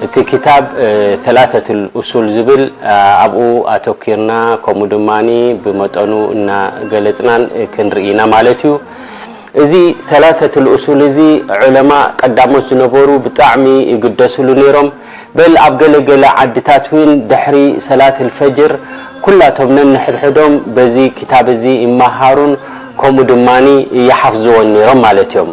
እቲ ክታብ ሰላሰቱል ኡሱል ዝብል ኣብኡ ኣተኪርና፣ ከምኡ ድማ ብመጠኑ እናገለፅናን ክንርኢ ኢና ማለት እዩ። እዚ ሰላሰቱል ኡሱል እዚ ዑለማ ቀዳሞት ዝነበሩ ብጣዕሚ ይግደስሉ ነይሮም። በል ኣብ ገለገለ ዓድታት እውን ድሕሪ ሰላት ልፈጅር ኩላቶም ነንሕድሕዶም በዚ ክታብ እዚ ይመሃሩን ከምኡ ድማ ይሓፍዝዎን ነይሮም ማለት እዮም።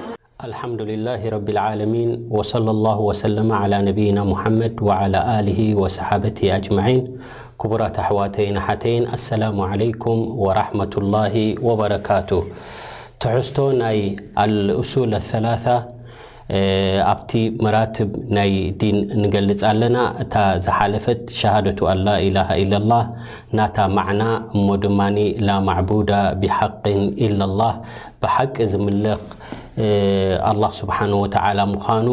ኣልሓምዱሊላሂ ረቢል ዓለሚን፣ ወሰለላሁ ወሰለመ ዓላ ነቢይና ሙሓመድ ወዓላ ኣሊሂ ወሰሓበቲ ኣጅመዒን። ክቡራት ኣሕዋተይን ኣሓተይን፣ ኣሰላሙ ዓለይኩም ወራሕመቱላሂ ወበረካቱ። ትሕዝቶ ናይ ኣልኡሱል ኣሰላሳ ኣብቲ መራትብ ናይ ዲን ንገልጽ ኣለና። እታ ዝሓለፈት ሸሃደቱ ኣን ላ ኢላሃ ኢለላህ ናታ ማዕና፣ እሞ ድማ ላ ማዕቡዳ ቢሓቅን ኢለላህ፣ ብሓቂ ዝምለኽ ኣላህ ስብሓንሁ ወተዓላ ምዃኑ፣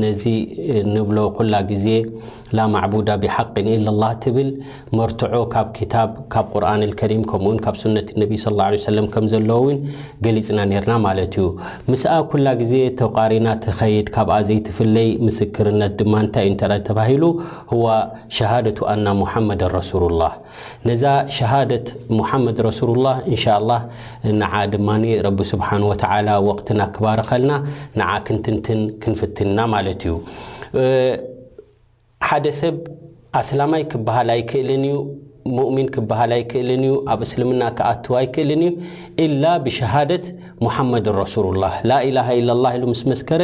ነዚ ንብሎ ኩላ ግዜ ላ ማዕቡዳ ቢሓቅን ኢለላህ ትብል መርትዖ ካብ ክታብ፣ ካብ ቁርኣን ኣልከሪም፣ ከምኡውን ካብ ሱነት ነቢ ሰለላሁ ዐለይሂ ወሰለም ከም ዘለዎ እውን ገሊጽና ነርና ማለት እዩ። ምስኣ ኩላ ግዜ ተቋሪና ትኸይድ፣ ካብኣ ዘይትፍለይ ምስክርነት ድማ እንታይ እዩ እንተ ተባሂሉ፣ ህዋ ሸሃደቱ ኣና ሙሓመድን ረሱሉላህ። ነዛ ሸሃደት ሙሓመድ ረሱሉላህ እንሻላህ ንዓ ድማ ረቢ ስብሓን ወተዓላ ወቅትና ክባርኸልና ንዓ ክንትንትን ክንፍትንና ማለት እዩ። ሓደ ሰብ ኣስላማይ ክበሃል ኣይክእልን እዩ፣ ሙእሚን ክበሃል ኣይክእልን እዩ፣ ኣብ እስልምና ክኣትው ኣይክእልን እዩ፣ ኢላ ብሸሃደት ሙሓመድ ረሱሉላህ፣ ላኢላሃ ኢላላህ ኢሉ ምስ መስከረ፣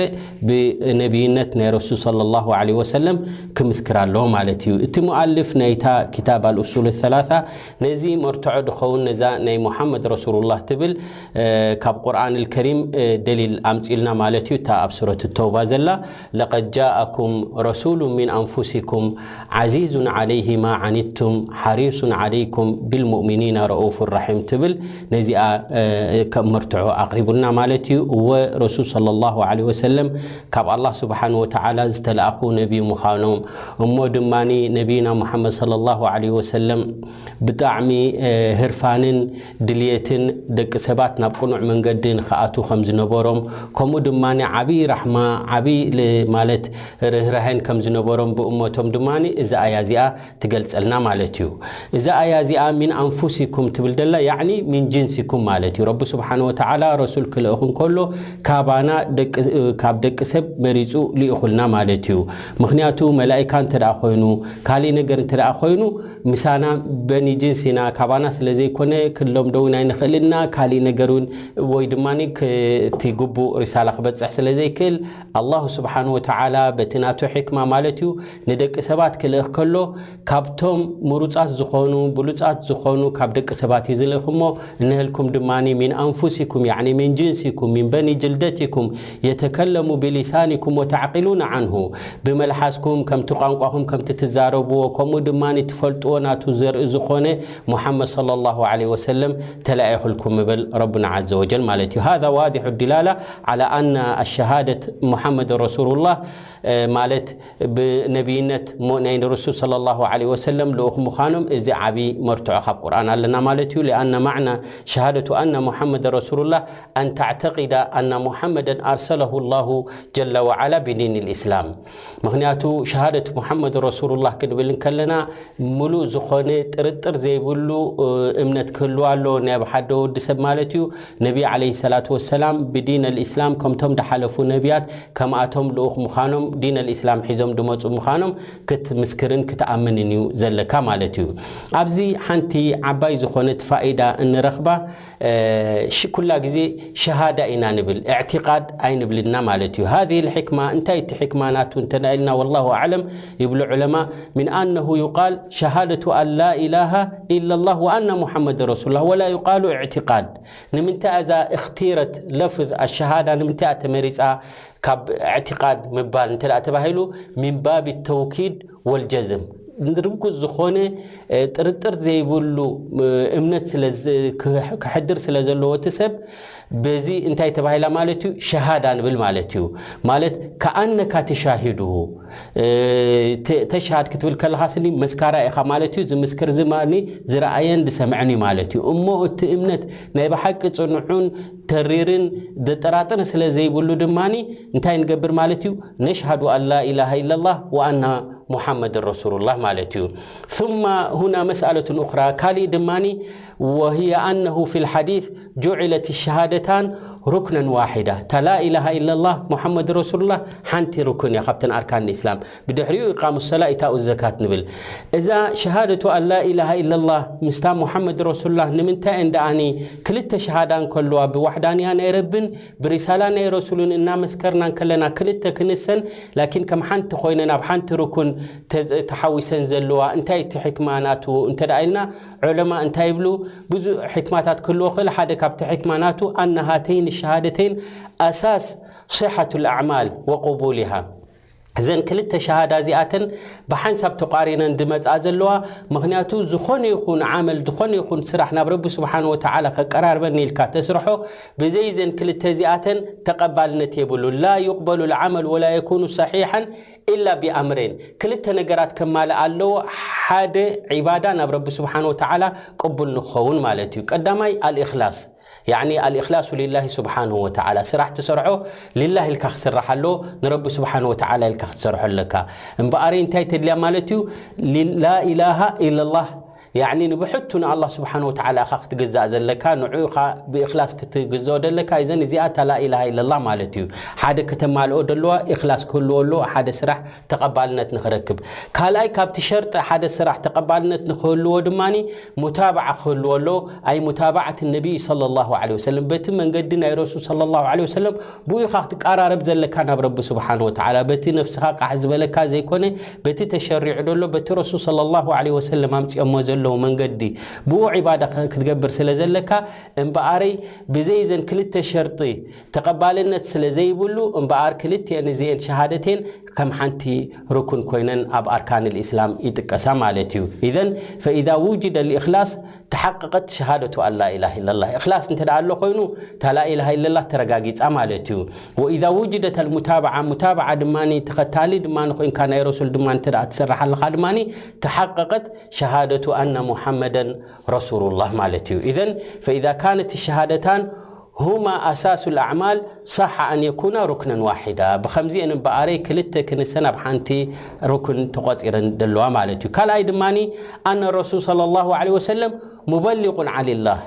ብነቢይነት ናይ ረሱል ሰለላሁ ዐለይሂ ወሰለም ክምስክር ኣለዎ ማለት እዩ። እቲ ሙኣልፍ ናይታ ክታብ ኣልኡሱል ሰላሳ ነዚ መርትዖ ድኸውን ነዛ ናይ ሙሓመድ ረሱሉላህ ትብል ካብ ቁርኣን ኣልከሪም ደሊል ኣምፂልና ማለት እዩ። እታ ኣብ ሱረት ተውባ ዘላ ለቀድ ጃኣኩም ረሱሉ ሚን ኣንፉሲኩም ዓዚዙን ዓለይሂ ማ ዓኒቱም ሓሪሱን ዓለይኩም ቢልሙእሚኒና ረኡፉ ራሒም ትብል ነዚኣ ከም መርትዖ ኣቕሪቡልና ማለት እዩ። እወ ረሱል ሰለላሁ ዐለይሂ ወሰለም ካብ ኣላህ ስብሓን ወተዓላ ዝተለኣኹ ነቢ ምዃኖም፣ እሞ ድማ ነቢና ሙሓመድ ሰለላሁ ዐለይሂ ወሰለም ብጣዕሚ ህርፋንን ድልየትን ደቂ ሰባት ናብ ቅኑዕ መንገዲ ንኽኣቱ ከም ዝነበሮም፣ ከምኡ ድማ ዓብዪ ራሕማ፣ ዓብዪ ል-፣ ማለት ርህራሄን ከም ዝነበሮም ብእመቶም ድማ እዛ ኣያ እዚኣ ትገልጸልና ማለት እዩ። እዛ ኣያ እዚኣ ሚን ኣንፉሲኩም ትብል ደላ፣ ያዕኒ ሚን ጅንሲኩም ማለት እዩ። ረቢ ስብሓነ ወተዓላ ረሱል ክልእኽ እንከሎ ካባና ደቂ፣ ካብ ደቂ ሰብ መሪጹ ልኢኹልና ማለት እዩ። ምኽንያቱ መላኢካ እንተ ደኣ ኮይኑ፣ ካሊእ ነገር እንተ ደኣ ኮይኑ፣ ምሳና በኒ ጅንሲና ካባና ስለ ዘይኮነ ክንለምዶ እውን ኣይንኽእልና። ካሊእ ነገር እውን ወይ ድማ እቲ ግቡእ ሪሳላ ክበጽሕ ስለ ዘይክእል፣ ኣላሁ ስብሓን ወተዓላ በቲ ናቱ ሕክማ ማለት እዩ ንደቂ ሰባት ክልእኽ ከሎ ካብቶም ምሩጻት ዝኾኑ ብሉጻት ዝኾኑ ካብ ደቂ ሰባት እዩ ዝልእኽ እሞ፣ እነህልኩም ድማ ሚን ኣንፉሲኩም፣ ያዕኒ ሚን ጅንሲኩም፣ ሚን በኒ ጅልደቲኩም፣ የተከለሙ ብሊሳኒኩም ወተዕቂሉነ ዓንሁ፣ ብመልሓስኩም ከምቲ ቋንቋኹም ከምቲ ትዛረብዎ ከምኡ ድማ ትፈልጥዎ ናቱ ዘርኢ ዝኾነ ሙሓመድ ሰለላሁ ዐለይሂ ወሰለም ተላኢኹልኩም ይብል ረቡና ዐዘ ወጀል ማለት እዩ። ሃዛ ዋዲሑ ዲላላ ዐላ ኣና ኣሸሃደት ሙሓመድ ረሱሉላህ ማለት ብነቢይነት ሞ-፣ ናይ ረሱል ሰለላሁ ዐለይሂ ወሰለም ልኡኽ ምዃኖም እዚ ዓቢ መርትዖ ካብ ቁርኣን ኣለና ማለት እዩ። ሊኣነ ማዕና ሸሃደቱ ኣነ ሙሓመድ ረሱሉላህ ኣን ተዕተቂዳ ኣነ ሙሓመደን ኣርሰለሁ ላሁ ጀለ ወዓላ ብዲን ልእስላም። ምኽንያቱ ሸሃደት ሙሓመድ ረሱሉላህ ክንብል እንከለና ምሉእ ዝኾነ ጥርጥር ዘይብሉ እምነት ክህልዋ ኣለዎ ናይ ሓደ ወዲ ሰብ ማለት እዩ። ነቢ ዐለይሂ ሰላቱ ወሰላም ብዲን ኣልእስላም ከምቶም ድሓለፉ ነቢያት ከምኣቶም ልኡኽ ምዃኖም፣ ዲን ኣልእስላም ሒዞም ድመጹ ምዃኖም ክትምስክርን ክትኣምንን እዩ ዘለካ ማለት እዩ። ኣብዚ ሓንቲ ዓባይ ዝኾነት ፋኢዳ እንረኽባ፣ እ፣ ሽ-፣ ኩላ ግዜ ሸሃዳ ኢና ንብል፣ እዕቲቃድ ኣይንብልና ማለት እዩ። ሃዚህ ልሕክማ፣ እንታይ እቲ ሕክማ ናቱ እንተ ኢልና፣ ወላሁ ኣዕለም፣ ይብሉ ዑለማ፣ ሚን ኣነሁ ዩቃል ሸሃደቱ ኣን ላ ኢላሃ ኢላላህ ወኣና ሙሓመድ ረሱሉላህ ወላ ዩቃሉ እዕቲቃድ። ንምንታይ እዛ እኽቲረት ለፍዝ ኣሸሃዳ ንምንታይ እያ ተመሪጻ ካብ እዕቲቃድ ምባል እንተ ደኣ ተባሂሉ፣ ሚን ባብ ተውኪድ ወልጀዝም። ርጉጽ ዝኾነ ጥርጥር ዘይብሉ እምነት ክሕድር ስለ ዘለዎ እቲ ሰብ በዚ እንታይ ተባሂላ ማለት እዩ? ሸሃዳ ንብል ማለት እዩ። ማለት ከኣነካ ትሻሂዱ ተሽሃድ ክትብል ከለኻ ስኒ መስካራ ኢኻ ማለት እዩ። ዝምስክር ዝማኒ ዝረኣየን ዝሰምዐን እዩ ማለት እዩ። እሞ እቲ እምነት ናይ ብሓቂ ጽኑዑን ተሪርን ዘጠራጥር ስለ ዘይብሉ ድማኒ እንታይ ንገብር ማለት እዩ? ነሽሃዱ ኣን ላ ኢላሃ ኢላላህ ወኣና ሙሓመድን ረሱሉላህ ማለት እዩ። ثم هنا مسألة أخرى ካሊእ ድማኒ وهي أنه في الحديث جعلت الشهادتان ركنا واحدا እታ ላ ኢላሃ ኢላላህ ሙሓመድ ረሱሉላህ ሓንቲ ሩክን እያ ካብተን ኣርካን እስላም። ብድሕሪኡ ኢቃሙ ሰላ ኢታኡ ዘካት ንብል። እዛ ሸሃደቱ ኣን ላ ኢላሃ ኢላላህ ምስታ ሙሓመድ ረሱሉላህ ንምንታይ እንደኣኒ ክልተ ሸሃዳ እንከለዋ ብዋሕዳንያ ናይ ረብን ብሪሳላ ናይ ረሱሉን እናመስከርና እንከለና ክልተ ክንሰን ላኪን ከም ሓንቲ ኮይነን ኣብ ሓንቲ ሩኩን ተሓዊሰን ዘለዋ እንታይ እቲ ሕክማ ናቱ እንተ ደኣ ኢልና ዑለማ እንታይ ይብሉ? ብዙ ሕክማታት ክህልዎ ክእል ሓደ ካብቲ ሕክማ ናቱ ኣነ ሃተይን ሸሃደተይን ኣሳስ صحة الأعمال وقبولها እዘን ክልተ ሸሃዳ እዚኣተን ብሓንሳብ ተቋሪነን ዝመፅኣ ዘለዋ ምክንያቱ ዝኾነ ይኹን ዓመል ዝኾነ ይኹን ስራሕ ናብ ረቢ ስብሓን ወተዓላ ከቀራርበኒ ኢልካ ተስርሖ ብዘይ ዘን ክልተ እዚኣተን ተቐባልነት የብሉ لا يقبل العمل ولا يكون صحيحا إلا بأمرين ክልተ ነገራት ከማልእ ኣለዎ ሓደ ዒባዳ ናብ ረቢ ስብሓን ወተዓላ ቅቡል ንክኸውን ማለት እዩ ቀዳማይ الإخلاص يعني الإخلاص لله سبحانه وتعالى ስራሕ ትሰርሖ ሊላህ ኢልካ ክስራሕ ኣሎ ንረቢ ስብሓን ወተዓላ ኢልካ ክትሰርሖ ኣለካ እምበኣረይ እንታይ ተድልያ ማለት እዩ لا إله إلا الله يعني ንብሕቱ ንኣላህ ስብሓን ወተዓላ ኢኻ ክትግዛእ ዘለካ ንዑ ኢኻ ብእክላስ ክትግዝኦ ደለካ እዘን እዚኣ እታ ላኢላሃ ኢለላህ ማለት እዩ ሓደ ከተማልኦ ደለዋ እክላስ ክህልዎ ኣለዎ ሓደ ስራሕ ተቐባልነት ንኽረክብ ካልኣይ ካብቲ ሸርጢ ሓደ ስራሕ ተቐባልነት ንኽህልዎ ድማ ሙታብዓ ክህልዎ ኣለዎ ኣይ ሙታብዓት ነቢይ صلى الله عليه وسلم በቲ መንገዲ ናይ ረሱል صلى الله عليه وسلم ብኡ ኢኻ ክትቀራረብ ዘለካ ናብ ረቢ ስብሓን ወተዓላ በቲ ነፍስኻ ቃሕ ዝበለካ ዘይኮነ በቲ ተሸሪዑ ደሎ በቲ ረሱል صلى الله عليه وسلم ኣምፅኦሞ ዘለዉ መንገዲ ብኡ ዒባዳ ክትገብር ስለ ዘለካ እምበኣረይ ብዘይ ዘን ክልተ ሸርጢ ተቐባልነት ስለ ዘይብሉ እምበኣር ክልቲኤን እዚኤን ሸሃደቴን ከም ሓንቲ ርኩን ኮይነን ኣብ ኣርካን ልእስላም ይጥቀሳ ማለት እዩ ኢዘን فإذا وجد الإخلاص ተሓቀቀት ሸሃደቱ ኣን ላኢላሃ ኢለላህ እኽላስ እንተ ደኣ ኣሎ ኮይኑ እታ ላኢላሃ ኢለላህ ተረጋጊፃ ማለት እዩ ወኢዛ ውጅደት ኣልሙታብዓ ሙታብዓ ድማ ተኸታሊ ድማ ኮይንካ ናይ ረሱል ድማ እንተ ደኣ ትሰርሕ ኣለኻ ድማ ተሓቀቀት ሸሃደቱ ኣነ ሙሓመደን ረሱሉላህ ማለት እዩ ኢዘን ፈኢዛ ካነት ሸሃደታን هما أساس الأعمال صح أن يكونا ركنا واحدا ብኸምዚኤን እምበኣረይ ክልተ ክንሰን ኣብ ሓንቲ ሩክን ተቖፂረን ደለዋ ማለት እዩ ካልኣይ ድማ ኣነ ረሱል صلى الله عليه وسلم مبلغ عن الله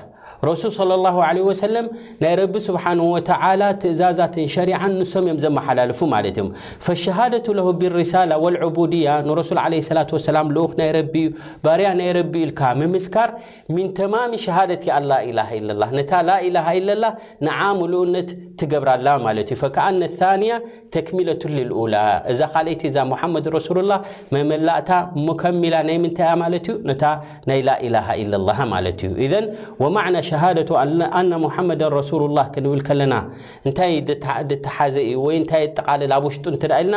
ረሱል صلى الله عليه وسلم ናይ ረቢ ስብሓንሁ ወተዓላ ትእዛዛትን ሸሪዓን ንሶም እዮም ዘመሓላልፉ ማለት እዮም فالشهادة له بالرسالة والعبودية ንረሱል عليه الصلاة والسلام ልኡኽ ናይ ረቢ እዩ ባርያ ናይ ረቢ እዩ ኢልካ ምምስካር من تمام شهادة أن لا إله إلا الله ነታ لا إله إلا الله ንዓ ምሉእነት ትገብራላ ማለት እዩ فكأن الثانية تكملة للأولى እዛ ካልኣይቲ እዛ محمد رسول الله መመላእታ ሙከሚላ ናይ ምንታይ እያ ማለት እዩ ነታ ናይ لا إله إلا الله ማለት እዩ إذن ومعنى شهادة أن محمدا رسول الله ክንብል ከለና እንታይ ድተሓዘ እዩ ወይ እንታይ የጠቓልል ኣብ ውሽጡ እንተ ኢልና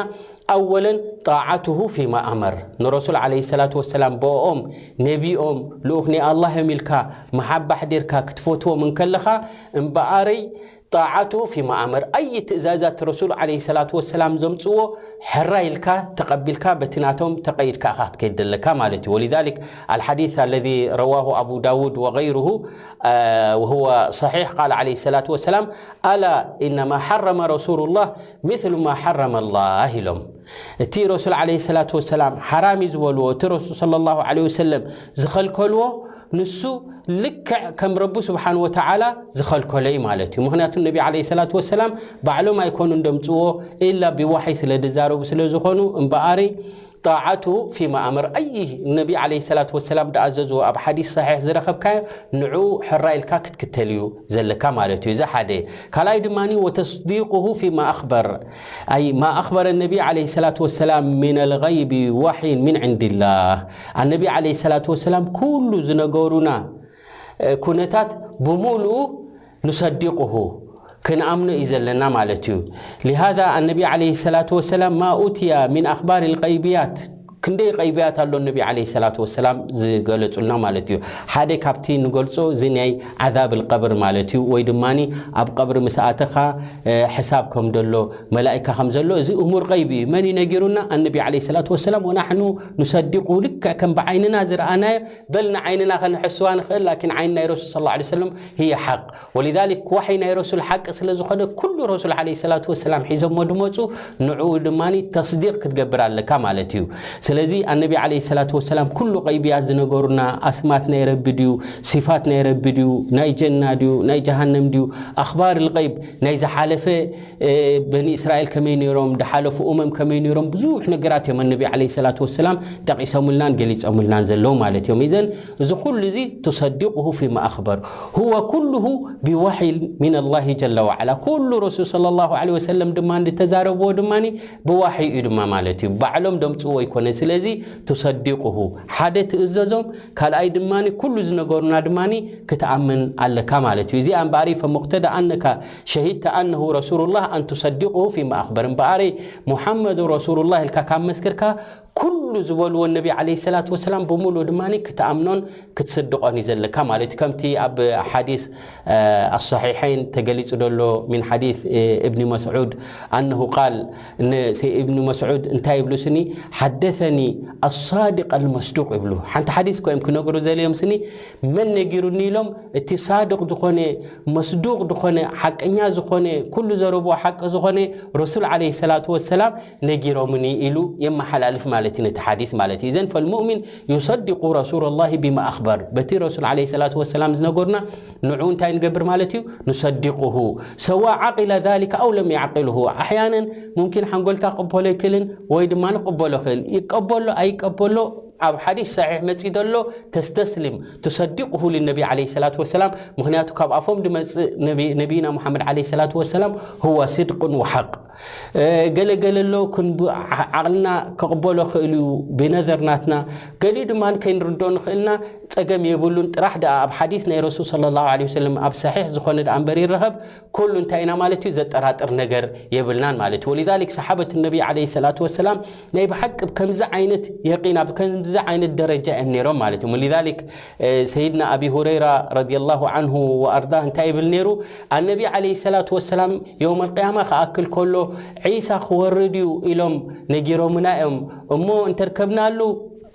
ኣወለን ጣዓቱሁ ፊማ ኣመር ንረሱል ዓለይሂ ሰላቱ ወሰላም ብኦም ነቢኦም ልኡኽ ናይ ኣላህ እዮም ኢልካ መሓባ ኣሕዲርካ ክትፈትዎም እንከለኻ እምበኣረይ ጣዓቱሁ ፊማ ኣመር ኣይ ትእዛዛት ረሱል ዓለይሂ ሰላቱ ወሰላም ዘምፅዎ ሕራይ ኢልካ ተቐቢልካ በቲ ናቶም ተቐይድካ ኢኻ ክትከይድ ዘለካ ማለት እዩ ولذلك الحديث الذي رواه أبو داود وغيره وهو صحيح قال عليه الصلاة والسلام ألا إنما حرم رسول الله مثل ما حرم الله ኢሎም እቲ ረሱል ዓለይሂ ሰላቱ ወሰላም ሓራም እዩ ዝበልዎ እቲ ረሱል صلى الله عليه وسلم ዝኸልከልዎ ንሱ ልክዕ ከም ረቡ ስብሓን ወተዓላ ዝኸልከሎ እዩ ማለት እዩ ምክንያቱ ነቢ ዓለይሂ ሰላቱ ወሰላም ባዕሎም ኣይኮኑን ደምፅዎ ኢላ ብዋሕይ ስለ ዝዛረቡ ስለ ዝኾኑ እምበኣሪ ጣዓቱ ፊማ ኣመር ኣይ ነቢ ዓለይሂ ሰላቱ ወሰላም ደኣዘዝዎ ኣብ ሓዲስ ሰሒሕ ዝረኸብካዮ ንዑ ሕራይ ኢልካ ክትክተል እዩ ዘለካ ማለት እዩ እዚ ሓደ ካልኣይ ድማ ወተስዲቁሁ ፊማ ኣኽበር ኣይ ማ ኣኽበረ ነቢ ዓለይሂ ሰላቱ ወሰላም ሚን ኣልገይቢ ዋሕይን ሚን ዕንድላህ ኣነቢ ዓለይሂ ሰላቱ ወሰላም ኩሉ ዝነገሩና ኩነታት ብሙሉኡ ንሰዲቁሁ ክንኣምኖ እዩ ዘለና ማለት እዩ لهذا النبي عليه الصلاة والسلام ما أوتي من أخبار الغيبيات ክንደይ ቀይብያት ኣሎ ነቢ ዓለይሂ ሰላቱ ወሰላም ዝገለጹልና ማለት እዩ። ሓደ ካብቲ ንገልጾ እዚ ናይ ዓዛብ ልቀብር ማለት እዩ፣ ወይ ድማኒ ኣብ ቀብሪ ምስ ኣተኻ ሕሳብ ከም ደሎ፣ መላኢካ ከም ዘሎ፣ እዚ እሙር ቀይቢ እዩ። መን እዩ ነጊሩና? ኣነቢ ዓለይሂ ሰላቱ ወሰላም። ወናሕኑ ንሰዲቁ፣ ልክዕ ከም ብዓይንና ዝረኣናዮ፣ በል ንዓይንና ከነሕስዋ ንኽእል፣ ላኪን ዓይን ናይ ረሱል ሰለላሁ ዐለይሂ ወሰለም ህየ ሓቅ። ወሊዛሊክ ዋሕይ ናይ ረሱል ሓቂ ስለ ዝኾነ፣ ኩሉ ረሱል ዓለይሂ ሰላቱ ወሰላም ሒዞሞ ድመፁ፣ ንዕኡ ድማ ተስዲቅ ክትገብር ኣለካ ማለት እዩ። ስለዚ ኣነቢ ዓለይሂ ሰላቱ ወሰላም ኩሉ ቀይብያት ዝነገሩና፣ ኣስማት ናይ ረቢ ድዩ፣ ሲፋት ናይ ረቢ ድዩ፣ ናይ ጀና ድዩ፣ ናይ ጀሃነም ድዩ፣ ኣኽባር ልቀይብ፣ ናይ ዝሓለፈ በኒ እስራኤል ከመይ ነይሮም፣ ድሓለፉ እመም ከመይ ነይሮም፣ ብዙሕ ነገራት እዮም ኣነቢ ዓለይሂ ሰላቱ ወሰላም ጠቂሶምልናን ገሊጾምልናን ዘለዉ ማለት እዮም። ኢዘን እዚ ኩሉ እዚ ቱሰዲቁሁ ፊማ ኣኽበር። ሁወ ኩሉሁ ቢዋሕይ ሚነላሂ ጀለ ወዓላ። ኩሉ ረሱል ሰለላሁ ዐለይሂ ወሰለም ድማ እንድተዛረብዎ ድማ ብዋሕይ እዩ ድማ ማለት እዩ። ባዕሎም ደምፅዎ ኣይኮነን። ስለዚ ቱሰዲቁሁ፣ ሓደ ትእዘዞም፣ ካልኣይ ድማ ኩሉ ዝነገሩና ድማ ክትኣምን ኣለካ ማለት እዩ። እዚኣ እምበኣር ፈሙቅተዳ ኣነካ ሸሂድተ ኣነሁ ረሱሉላህ ኣን ቱሰዲቁሁ ፊማ ኣኽበር። እምበኣር ሙሓመዱ ረሱሉላህ ኢልካ ካብ መስክርካ ኩሉ ዝበልዎ ነቢ ዓለይሂ ሰላቱ ወሰላም ብምሉእ ድማ ክትኣምኖን ክትስድቆን እዩ ዘለካ ማለት እዩ። ከምቲ ኣብ ሓዲስ ኣሰሒሐይን ተገሊጹ ዘሎ ሚን ሓዲስ እብኒ መስዑድ ኣነሁ ቃል፣ እብኒ መስዑድ እንታይ ይብሉ ስኒ? ሓደሰኒ ኣሳድቅ ኣልመስዱቅ ይብሉ። ሓንቲ ሓዲስ እኮ እዮም ክነግሩ ዘልዮም ስኒ፣ መን ነጊሩኒ ኢሎም፣ እቲ ሳድቅ ዝኾነ፣ መስዱቅ ዝኾነ፣ ሓቀኛ ዝኾነ፣ ኩሉ ዘረብዎ ሓቂ ዝኾነ ረሱል ዓለይሂ ሰላቱ ወሰላም ነጊሮምኒ ኢሉ የመሓላልፍ ማለት እዩ ነቲ ሓዲስ ማለት እዩ። ኢዘን ፈልሙእሚን ዩሰድቁ ረሱለላሂ ቢማ ኣኽበር፣ በቲ ረሱል ዓለይሂ ሰላቱ ወሰላም ዝነገሩና ንዑ እንታይ ንገብር ማለት እዩ? ኑሰዲቁሁ ሰዋ ዓቂለ ዛሊከ ኣው ለም ያዕቂልሁ። ኣሕያነን ሙምኪን ሓንጎልካ ክቕበሎ ይክእልን ወይ ድማ ክቕበሎ ይኽእል። ይቀበሎ ኣይቀበሎ ኣብ ሓዲስ ሰሒሕ መፂ ዘሎ ተስተስሊም ቱሰዲቁሁ ልነቢ ዓለይሂ ሰላቱ ወሰላም። ምኽንያቱ ካብ ኣፎም ድመፅእ ነቢ-፣ ነቢይና ሙሓመድ ዓለይሂ ሰላቱ ወሰላም ሁወ ስድቅን ወሓቅ። ገለ ገለ ኣሎ ክንብ-፣ ዓ-፣ ዓቕልና ክቕበሎ ክእል እዩ ብነዘር ናትና፣ ገሊኡ ድማ ከይንርድኦ ንኽእልና ፀገም የብሉን። ጥራሕ ደኣ ኣብ ሓዲስ ናይ ረሱል ሰለላሁ ዐለይሂ ወሰለም ኣብ ሰሒሕ ዝኾነ ደኣ እምበር ይረኸብ፣ ኩሉ እንታይ ኢና ማለት እዩ? ዘጠራጥር ነገር የብልናን ማለት እዩ። ወሊዛሊክ ሰሓበት ነቢ ዓለይሂ ሰላቱ ወሰላም ናይ ብሓቂ ከምዚ ዓይነት የቂን ኣብ ከምዚ ዓይነት ደረጃ እዮም ነይሮም ማለት እዩ። ወሊዛሊክ ሰይድና ኣቢ ሁረይራ ረዲየላሁ ዐንሁ ወኣርዳህ እንታይ ይብል ነይሩ? ኣነቢ ዓለይሂ ሰላቱ ወሰላም የውመል ቅያማ ክኣክል ከሎ ዒሳ ክወርድ እዩ ኢሎም ነጊሮምና እዮም። እሞ እንተርከብናሉ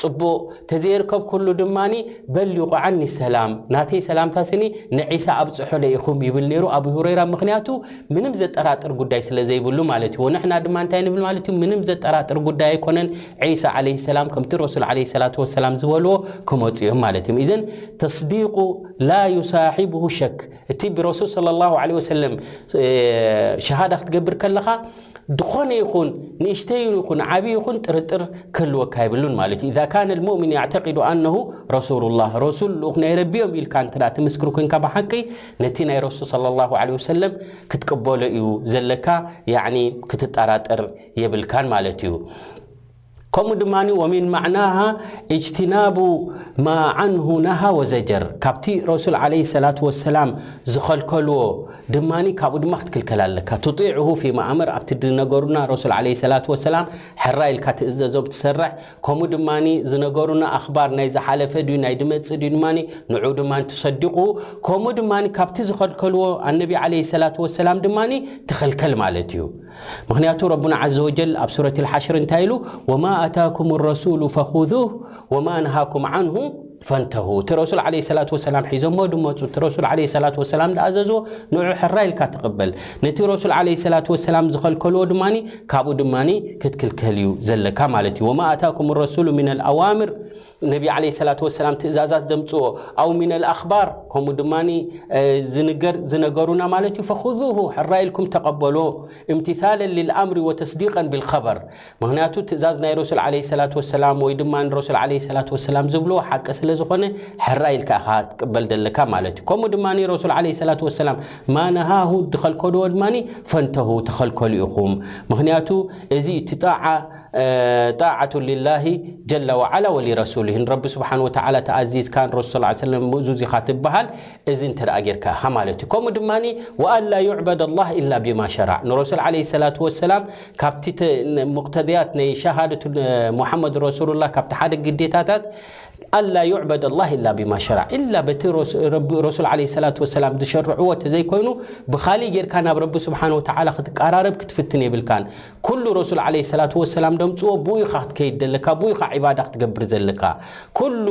ጽቡቕ፣ ተዘየርከብኩሉ ድማኒ በሊቑ ዓኒ ሰላም፣ ናተይ ሰላምታ ስኒ ንዒሳ ኣብጽሑለይ ኢኹም ይብል ነይሩ ኣቡ ሁረይራ። ምኽንያቱ ምንም ዘጠራጥር ጉዳይ ስለ ዘይብሉ ማለት እዩ። ወንሕና ድማ እንታይ ንብል ማለት እዩ? ምንም ዘጠራጥር ጉዳይ ኣይኮነን። ዒሳ ዓለይሂ ሰላም ከምቲ ረሱል ዓለይሂ ሰላቱ ወሰላም ዝበልዎ ክመጹ እዮም ማለት እዮም። ኢዘን ተስዲቁ ላ ዩሳሒቡሁ ሸክ። እቲ ብረሱል ሰለላሁ ዐለይሂ ወሰለም፣ እ፣ ሸሃዳ ክትገብር ከለኻ ድኾነ ይኹን ንእሽተይ ይኹን ዓቢ ይኹን ጥርጥር ክህልወካ የብሉን ማለት እዩ። ኢዛ ካነ ልሙእሚን ያዕተቂዱ ኣነሁ ረሱሉላህ፣ ረሱል ልኡኽ ናይ ረቢ እዮም ኢልካ እንተ ደኣ ትምስክር ኮንካ ብሓቂ ነቲ ናይ ረሱል ሰለላሁ ዐለይሂ ወሰለም ክትቅበሎ እዩ ዘለካ፣ ያዕኒ ክትጠራጠር የብልካን ማለት እዩ። ከምኡ ድማ ወሚን ማዕናሃ እጅትናቡ ማ ዓንሁ ነሃ ወዘጀር፣ ካብቲ ረሱል ዓለይሂ ሰላቱ ወሰላም ዝኸልከልዎ ድማ ካብኡ ድማ ክትክልከል ኣለካ። ቱጢዕሁ ፊማ ኣመር፣ ኣብቲ ዝነገሩና ረሱል ዓለይሂ ሰላቱ ወሰላም ሕራ ኢልካ ትእዘዞም ትሰርሕ። ከምኡ ድማ ዝነገሩና ኣኽባር ናይ ዝሓለፈ ድዩ ናይ ድመጽእ ድዩ ድማ ንዑ ድማ ትሰድቁ። ከምኡ ድማ ካብቲ ዝኸልከልዎ ኣነቢ ዓለይሂ ሰላቱ ወሰላም ድማ ትኸልከል ማለት እዩ። ምኽንያቱ ረቡና ዓዘ ወጀል ኣብ ሱረት ልሓሽር እንታይ ኢሉ? ወማ ኣታኩም ረሱሉ ፈኹዙህ ወማ ነሃኩም ዓንሁ ፈንተሁ። እቲ ረሱል ዓለይሂ ሰላቱ ወሰላም ሒዞሞ ድመፁ፣ እቲ ረሱል ዓለይሂ ሰላቱ ወሰላም ዝኣዘዝዎ ንዑ ሕራ ኢልካ ትቕበል። ነቲ ረሱል ዓለይሂ ሰላቱ ወሰላም ዝኸልከልዎ ድማኒ ካብኡ ድማኒ ክትክልከል እዩ ዘለካ ማለት እዩ። ወማ ኣታኩም ረሱሉ ሚነል ኣዋምር፣ ነቢ ዓለይሂ ሰላቱ ወሰላም ትእዛዛት ዘምፅኦ፣ ኣው ሚነል ኣኽባር፣ ከምኡ ድማኒ፣ እ፣ ዝንገር-፣ ዝነገሩና ማለት እዩ። ፈኹዙሁ፣ ሕራ ኢልኩም ተቐበሎ፣ እምትሳለን ሊልኣምሪ ወተስዲቀን ቢልኸበር። ምኽንያቱ ትእዛዝ ናይ ረሱል ዓለይሂ ሰላቱ ወሰላም ወይ ድማ ንረሱል ዓለይሂ ሰላቱ ወሰላም ዝብልዎ ሓቂ ስለ ዝኾነ ሕራ ኢልካ ኢኻ ትቅበል ዘለካ ማለት እዩ። ከምኡ ድማ ረሱል ዓለይሂ ሰላቱ ወሰላም ማ ነሃሁ ድኸልከልዎ ድማ ፈንተሁ ተኸልከሉ ኢኹም። ምኽንያቱ እዚ እቲ ጣዓ ጣዓቱ ሊላሂ ጀለ ወዓላ ወሊረሱሊህ፣ ንረቢ ስብሓን ወተዓላ ተኣዚዝካ ንረሱል ሰለላሁ ዐለይሂ ወሰለም ምእዙዝ ኢኻ ትበሃል። እዚ እንተ ደኣ ጌርካ ኢኻ ማለት እዩ። ከምኡ ድማ ወኣላ ዩዕበድ ኣላህ ኢላ ቢማ ሸራዕ፣ ንረሱል ዓለይሂ ሰላቱ ወሰላም ካብቲ ተ- ሙቅተድያት ናይ ሸሃደቱ ሙሓመድ ረሱሉላህ ካብቲ ሓደ ግዴታታት ኣላ ዩዕበድ ኣላህ ኢላ ቢማ ሸራዕ፣ ኢላ በቲ ረሱ- ረቢ- ረሱል ዓለይሂ ሰላቱ ወሰላም ዝሸርዕዎ ተዘይኮይኑ ብኻሊእ ጌርካ ናብ ረቢ ስብሓን ወተዓላ ክትቀራረብ ክትፍትን የብልካን። ኩሉ ረሱል ዓለይሂ ሰላቱ ወሰላም ደምፅዎ ብኡ ኢኻ ክትከይድ ዘለካ፣ ብኡ ኢኻ ዒባዳ ክትገብር ዘለካ። ኩሉ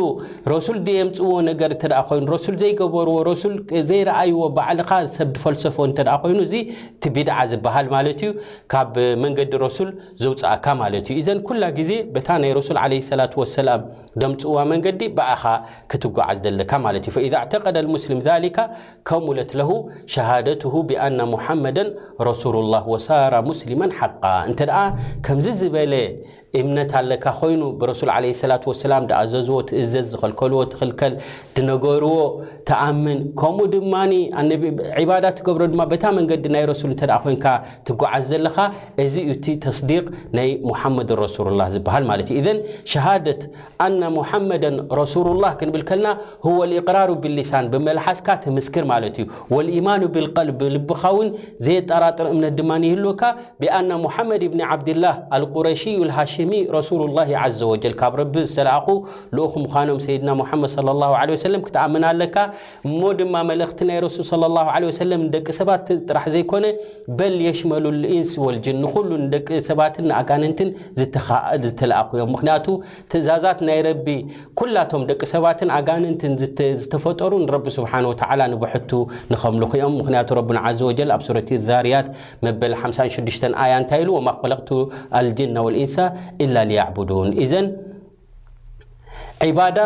ረሱል ዘየምፅዎ ነገር እንተ ደኣ ኮይኑ፣ ረሱል ዘይገበርዎ፣ ረሱል ዘይረኣይዎ፣ ባዕልኻ ሰብ ዝፈልሰፎ እንተ ደኣ ኮይኑ፣ እዚ እቲ ቢድዓ ዝበሃል ማለት እዩ፣ ካብ መንገዲ ረሱል ዘውፅኣካ ማለት እዩ። ኢዘን ኩላ ግዜ በታ ናይ ረሱል ዓለይሂ ሰላቱ ወሰላም ደምፅዋ መንገዲ ብኣኻ ክትጓዓዝ ዘለካ ማለት እዩ። ፈኢዛ ኣዕተቀደ ልሙስሊም ዛሊካ ከሙለት ለሁ ሸሃደትሁ ቢኣና ሙሓመደን ረሱሉላህ ወሳራ ሙስሊመን ሓቃ። እንተ ደኣ ከምዚ ዝበለ እምነት ኣለካ ኮይኑ፣ ብረሱል ዓለይሂ ሰላቱ ወሰላም ድኣዘዝዎ ትእዘዝ፣ ዝኸልከልዎ ትኽልከል፣ ድነገርዎ ትኣምን፣ ከምኡ ድማ ኣነቢ ዒባዳ ትገብሮ ድማ በታ መንገዲ ናይ ረሱል እንተ ደኣ ኮይንካ ትጓዓዝ ዘለኻ፣ እዚ እዩ እቲ ተስዲቅ ናይ ሙሓመድ ረሱሉላህ ዝበሃል ማለት እዩ። ኢዘን ሸሃደት ኣነ ሙሓመደን ረሱሉላህ ክንብል ከልና፣ ሁወ ልእቅራሩ ብሊሳን፣ ብመልሓስካ ትምስክር ማለት እዩ። ወልኢማኑ ብልቀልብ፣ ብልብኻ እውን ዘየጠራጥር እምነት ድማ ይህልወካ። ቢኣነ ሙሓመድ ብኒ ዓብድላህ ኣልቁረሽዩ ልሃሽሚ ረሱሉላሂ ዓዘ ወጀል፣ ካብ ረቢ ዝተለኣኹ ልኡኽ ምዃኖም ሰይድና ሙሓመድ ሰለላሁ ዐለይሂ ወሰለም ክትኣምን ኣለካ። እሞ ድማ መልእኽቲ ናይ ረሱል ሰለላሁ ዐለይሂ ወሰለም ንደቂ ሰባት ጥራሕ ዘይኮነ፣ በል የሽመሉ ልኢንስ ወልጅን፣ ንኹሉ ንደቂ ሰባትን ንኣጋንንትን ዝተኻ- ዝተለኣኹ እዮም። ምኽንያቱ ትእዛዛት ናይ ረቢ ኩላቶም ደቂ ሰባትን ኣጋንንትን ዝተ- ዝተፈጠሩ ንረቢ ስብሓን ወተዓላ ንብሕቱ ንኸምልኹ እዮም። ምኽንያቱ ረቡና ዓዘ ወጀል ኣብ ሱረት ዛርያት መበል ሓምሳን ሽዱሽተን ኣያ እንታይ ኢሉ? ወማ ኸለቅቱ ኣልጅነ ወልኢንሳ ኢላ ሊያዕቡዱን። ኢዘን ዒባዳ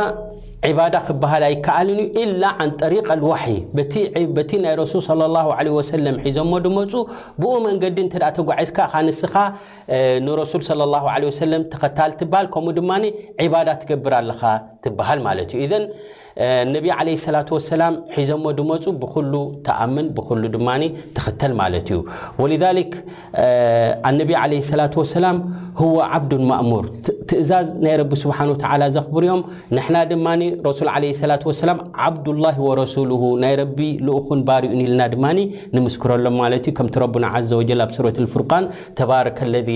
ዒባዳ ክበሃል ኣይከኣልን እዩ፣ ኢላ ዓን ጠሪቅ ኣልዋሕይ፣ በቲ በቲ ናይ ረሱል ሰለላሁ ዐለይሂ ወሰለም ሒዞሞ ድመፁ፣ ብኡ መንገዲ እንተ ደኣ ተጓዒዝካ ኢኻ ንስኻ እ፣ ንረሱል ሰለላሁ ዐለይሂ ወሰለም ተኸታል ትበሃል፣ ከምኡ ድማ ዒባዳ ትገብር ኣለኻ ትበሃል ማለት እዩ። ኢዘን እ፣ ነቢ ዓለይሂ ሰላቱ ወሰላም ሒዞሞ ድመፁ ብኹሉ ተኣምን፣ ብኹሉ ድማ ትኽተል ማለት እዩ። ወሊዛሊክ እ፣ ኣነቢ ዓለይሂ ሰላቱ ወሰላም ሁወ ዓብዱን ማእሙር፣ ት- ትእዛዝ ናይ ረቢ ስብሓን ወተዓላ ዘኽብሩ እዮም። ንሕና ድማ ረሱል ዓለይሂ ሰላቱ ወሰላም ዓብዱላሂ ወረሱሉሁ፣ ናይ ረቢ ልኡኹን ባሪኡን ኢልና ድማ ንምስክረሎም ማለት እዩ። ከምቲ ረቡና ዓዘ ወጀል ኣብ ሱረት ልፉርቃን ተባረከ ለዚ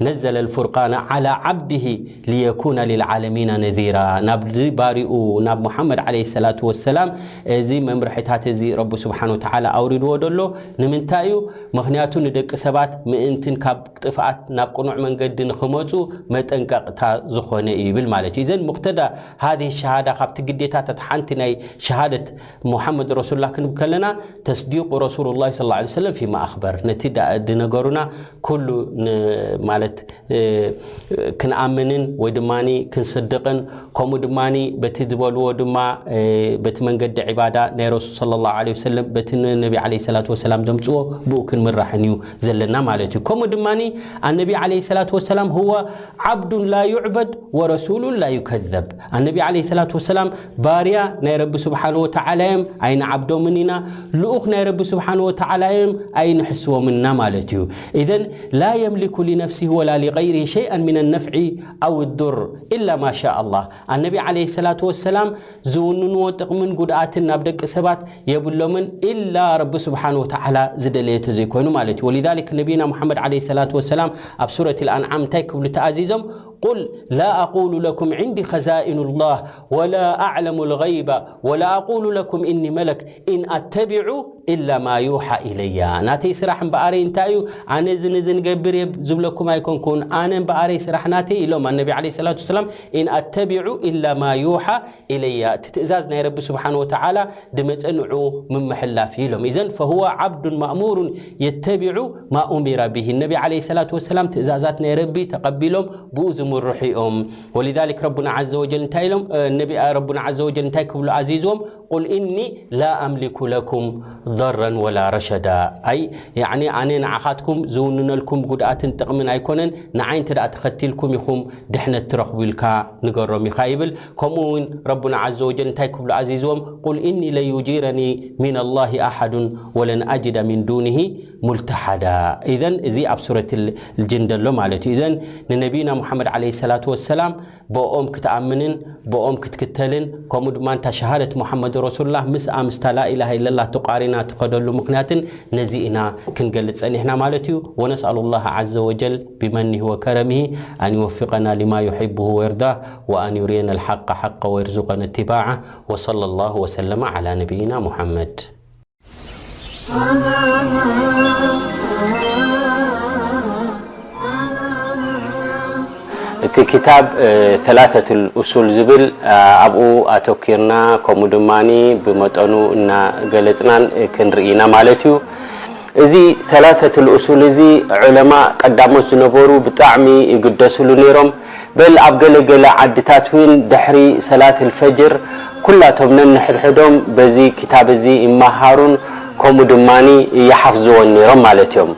ነዘለ ልፉርቃነ ዓላ ዓብድሂ ሊየኩነ ልልዓለሚና ነዚራ፣ ናብ ባሪኡ ናብ ሙሓመድ ዓለይሂ ሰላቱ ወሰላም እዚ መምርሒታት እዚ ረቢ ስብሓን ወተዓላ ኣውሪድዎ ደሎ ንምንታይ እዩ? ምኽንያቱ ንደቂ ሰባት ምእንትን ካብ ጥፍኣት ናብ ቅኑዕ መንገዲ ንኽመፁ መጠንቀቕታ ዝኾነ እዩ ይብል ማለት እዩ። ኢዘን ሙቅተዳ ሃዚ ሸሃዳ ካብቲ ግዴታታት ሓንቲ ናይ ሸሃደት ሙሓመድ ረሱሉላህ ክንብል ከለና ተስዲቁ ረሱሉላህ ሰለላሁ ዐለይሂ ወሰለም ፊማ ኣኽበር፣ ነቲ ዳ- ድነገሩና ኩሉ ን- ማለት እ፣ ክንኣምንን ወይ ድማ ክንስድቕን፣ ከምኡ ድማ በቲ ዝበልዎ ድማ እ፣ በቲ መንገዲ ዒባዳ ናይ ረሱል ሰለላሁ ዐለይሂ ወሰለም በቲ ነቢ ዓለይሂ ሰላቱ ወሰላም ዘምፅዎ ብኡ ክንምራሕን እዩ ዘለና ማለት እዩ። ከምኡ ድማ ኣነቢ ዓለይሂ ሰላቱ ወሰላም ሁወ ዓብዱን ላ ዩዕበድ ወረሱሉን ላ ዩከዘብ። ኣነቢ ዓለይሂ ሰላቱ ወሰላም ባርያ ናይ ረቢ ስብሓን ወተዓላ እዮም፣ ኣይንዓብዶምን ኢና። ልኡኽ ናይ ረቢ ስብሓን ወተዓላ እዮም፣ ኣይንሕስቦምን ኢና ማለት እዩ። ኢዘን ላ የምሊኩ ሊነፍሲሂ ወላ ሊገይሪሂ ሸይኣን ሚነ ነፍዒ ኣው ዱር ኢላ ማ ሻ ኣላህ። ኣነቢ ዓለይሂ ሰላቱ ወሰላም ዝውንንዎ ጥቕምን ጉድኣትን ናብ ደቂ ሰባት የብሎምን፣ ኢላ ረቢ ስብሓን ወተዓላ ዝደለየ ተዘይኮይኑ ማለት እዩ። ወሊዛሊክ ነቢና ሙሓመድ ዓለይሂ ሰላቱ ወሰላም ኣብ ሱረት ልኣንዓም እንታይ ክብሉ ተኣዚዞም? ቁል ላ ኣቁሉ ለኩም ዕንዲ ኸዛኢኑ ላህ ወላ ኣዕለሙ ልገይበ ወላ ኣቁሉ ለኩም ኢኒ መለክ ኢን ኣተቢዑ ኢላ ማ ዩሓ ኢለያ። ናተይ ስራሕ እምበኣረይ እንታይ እዩ? ኣነ እዚ ንዚ ንገብር እየ ዝብለኩም ኣይኮንኩን። ኣነ እምበኣረይ ስራሕ ናተይ ኢሎም ኣነቢ ዓለይሂ ሰላቱ ወሰላም፣ ኢን ኣተቢዑ ኢላ ማ ዩሓ ኢለያ። እቲ ትእዛዝ ናይ ረቢ ስብሓን ወተዓላ ድመፀ ንዑ ምምሕላፍ እዩ ኢሎም። ኢዘን ፈሁወ ዓብዱን ማእሙሩን የተቢዑ ማ ኡሚረ ብሂ። ነቢ ዓለይሂ ሰላቱ ወሰላም ትእዛዛት ናይ ረቢ ተቐቢሎም ብኡ ምርሑ እዮም። ولذلك ረቡና عز وجل እንታይ ኢሎም? ነቢ ረቡና عز وجل እንታይ ክብሉ ኣዚዝዎም? قل إني لا أملك لكم ضرا ولا رشدا። ኣይ ያኒ ኣነ ንዓኻትኩም ዝውንነልኩም ጉድኣትን ጥቕምን ኣይኮነን፣ ንዓይ እንተ ደኣ ተኸቲልኩም ኢኹም ድሕነት ትረኽቡ ኢልካ ንገሮም ኢኻ ይብል። ከምኡ እውን ረቡና عز وجل እንታይ ክብሉ ኣዚዝዎም? قل إني لن يجيرني من الله أحد ولن أجد من دونه ملتحدا። إذن እዚ ኣብ ሱረት ልጅን ዘሎ ማለት እዩ። إذن ንነቢና ሙሓመድ ዓለይሂ ሰላቱ ወሰላም ብኦም ክትኣምንን ብኦም ክትክተልን ከምኡ ድማ እንታ ሸሃደት ሙሓመድ ረሱሉላህ ምስኣ ምስታ ላኢላሃ ኢለላህ ተቋሪና ትኸደሉ ምኽንያትን ነዚ ኢና ክንገልጽ ጸኒሕና ማለት እዩ። ونسأل الله عز وجل بمنه وكرمه أن يوفقنا لما يحبه ويرضاه وأن يرينا الحق حقا ويرزقنا اتباعه وصلى الله وسلم على نبينا محمد. እቲ ክታብ ሰላሰቱል ኡሱል ዝብል ኣብኡ ኣተኪርና ከምኡ ድማ ብመጠኑ እናገለፅናን ክንርኢ ኢና ማለት እዩ። እዚ ሰላሰቱል ኡሱል እዚ ዑለማ ቀዳሞት ዝነበሩ ብጣዕሚ ይግደስሉ ነይሮም። በል ኣብ ገለ ገለ ዓድታት እውን ድሕሪ ሰላት ልፈጅር ኩላቶም ነንሕድሕዶም በዚ ክታብ እዚ ይመሃሩን ከምኡ ድማ ይሓፍዝዎን ነይሮም ማለት እዮም።